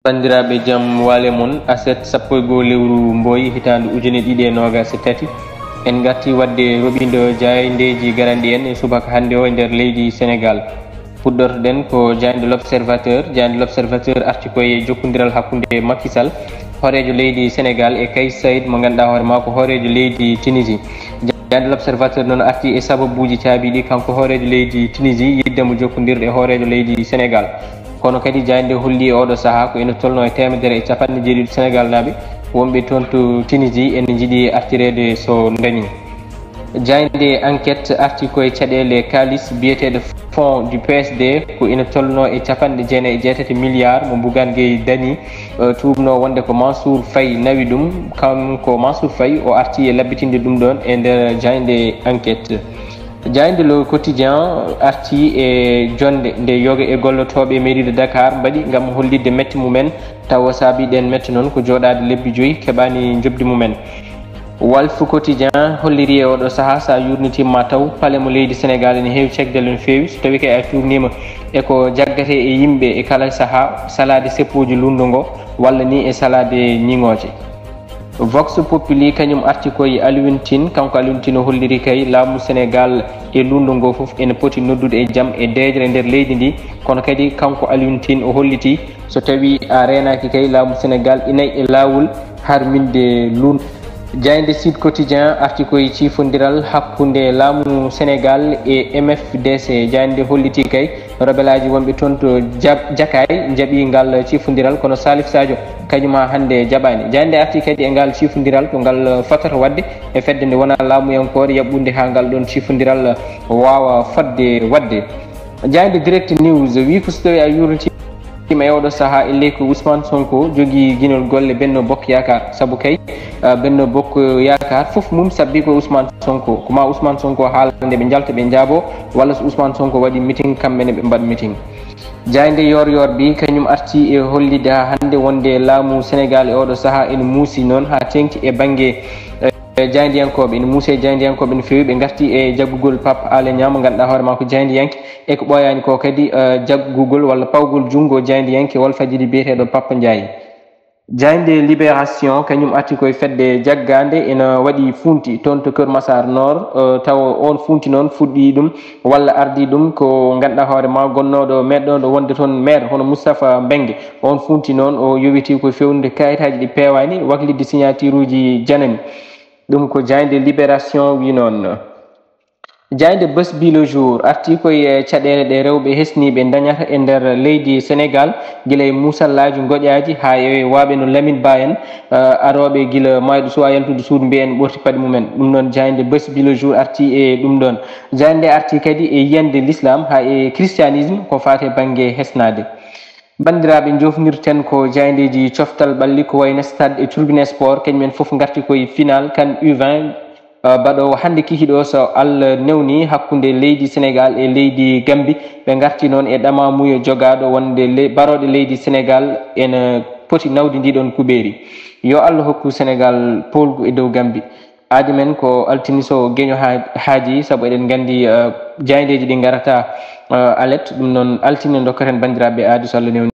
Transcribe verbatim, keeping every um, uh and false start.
Banndiraaɓe, jam waale mon. Aset sappo e goo lewru Mboy, hitaande ujine ɗiɗi e noogaas e tati. En ngartii waɗde roɓindo jaayndeeji garanɗi en e subaka hannde o e nder leydi Senegaal. Puɗɗortoɗen ko jaaynde L'Observateur. Jaaynde L'Observateur arti ko e jokkondiral hakkunde Macky Sall, hooreejo leydi Senegaal, e Kais Saied, mo ngannduɗaa hoore maa ko hooreejo leydi Tunisie. Jaaynde L'Observateur noon arti e sababuuji caabiiɗi, kanko hooreejo leydi Tunisie, yiɗde mo jokkondirde e hooreejo leydi Senegaal. Kono kadi jaaynde holli e oɗo sahaa ko ene tolno e teemedere e capanɗe jeeɗiɗi Senegalnaaɓe wonɓe toon to Tunisie ene njiɗi artireede so dañi. Jaaynde Enquête arti ko e caɗeele kaalis biyeteeɗo fonds du P S D, ko ene tolno e capanɗe jeenayi e jeetati milliards mo Bougane Gueye Dany, eh, tuubno wonde ko Mansour Faye nawi ɗum. Kanko Mansour Faye o arti e labbitinde ɗum ɗoon e nder jaaynde Enquête. Jaaynde Le Quotidien arti e jonnde nde yoga e gollotooɓe mairie de Dakar mbaɗi ngam hollitde mette mumen, tawa saabi ɗeen mette noon ko jooɗaade lebbi joyi keɓaani njoɓdi mumen. Walf Quotidien holliri e oɗo sahaa, so a yuurnitiima ma taw palais mo leydi Senegaal ene heewi cekdel no feewi, so tawii kay a tuurniima e ko jaggate e yimɓe e kala sahaa, salaade seppooji lunndu ngo walla ni e salaade ñiŋooje. Vox Populi kañum arti ko e Alioune Tine. Kanko Alioune Tine o holliri kay laamu Senegaal e lunndu ngo fof ene poti noddude e jam e deeƴre nder leydi ndi. Kono kadi kanko Alioune Tine o holliti so tawii a reenaaki kay laamu Senegaal inay e laawol harminde lunndu. Jaaynde Sud Quotidien arti ko e ciifondiral hakkunde laamu Senegaal e M F D C. Jaaynde holliti kay rebelaaji wonɓe toon to Ja-, Jakaay njaɓi ngal ciifondiral, kono Salif Sadio kañum haa hannde jaɓaani. Jaaynde arti kadi e ngal ciifondiral to ngal fotata waɗde e fedde nde wonaa laamuyankoore, yaɓɓunde haa ngal ɗoon ciifondiral waawa fotde waɗde. Jaaynde Direct News wi ko so tawii a yuurnitiima e oɗo sahaa, ellee ko Ousmane Sonko jogii ginol golle Benno Bokk Yaakaar, sabu kay, ah, Benno Bokk Yaakaar fof mum sabbi ko Ousmane Sonko. Ko ma Ousmane Sonko haala nde ɓe njalta ɓe njaabo, walla so Ousmane Sonko waɗi meeting, kamɓe ne ɓe mbaɗa meeting. Jaaynde Yoor Yoor bi kañum arti e hollitde haa hannde wonde laamu Senegaal e oɗo sahaa ene muusi noon haa teeŋti e bannge, eh, jaayndiyankooɓe. Ene muusi e jaayndiyankooɓe no feewi. Ɓe ngarti e jaggugol Pape Alé Niang mo ngannduɗaa hoore maa ko jaayndiyanke, e ko ɓooyaani ko kadi, eh, jaggugol walla pawgol junngo jaayndiyanke Walfadjri biyeteeɗo Pape Ndiaye. Jaaynde Libération kañum arti ko e fedde jaggaande ene waɗi funti toon to Keur Massar Nord, eh, tawa oon funti noon fuɗɗii ɗum walla ardii ɗum ko ngannduɗaa hoore maa gonnooɗo meeɗɗo wonde toon maire hono Moustapha Mbengue. Oon funti noon o yowiti ko feewnude kayitaaji ɗi peewaani, waklitde signaturuuji janani. Ɗum ko jaaynde Libération wi noon. Jaaynde Bës Bi Le Jour arti ko e caɗeele ɗe rewɓe hesniiɓe ndañata e nder leydi Senegaal, gila e muusallaaji ngoƴaaji haa e waawɓe no Lamine Ba en, eh, arooɓe gila maayɗo suwaa yaltude suudu mbiyen ɓorti paɗe mumen. Ɗum noon jaaynde Bës Bi Le Jour arti e ɗum ɗoon. Jaaynde arti kadi e yiyannde l'islam haa e christianisme ko faati e bannge hesnaade. Banndiraaɓe, njofnirten ko jaayndeeji coftal ɓalli ko wayno Stade e Tribune Sport, kañum en fof ngarti ko e final CAN U vingt, eh, baɗoowo hannde kikiiɗo so Allah newni hakkunde leydi Senegaal e leydi Gambie. Ɓe ngarti noon e ɗamamuyo jogaaɗo wonde le-, barooɗe leydi Senegaal ene poti nawde ndii ɗoon kuɓeeri. Yo Allah hokku Senegaal poolgu e dow Gambie. Aadi men ko altine so geño haa-, haaji, sabu eɗen nganndi, eh, jaayndeeji ɗi ngarata, eh, alet. Ɗum noon altine ndokkaten banndiraaɓe aadi so Allah newni.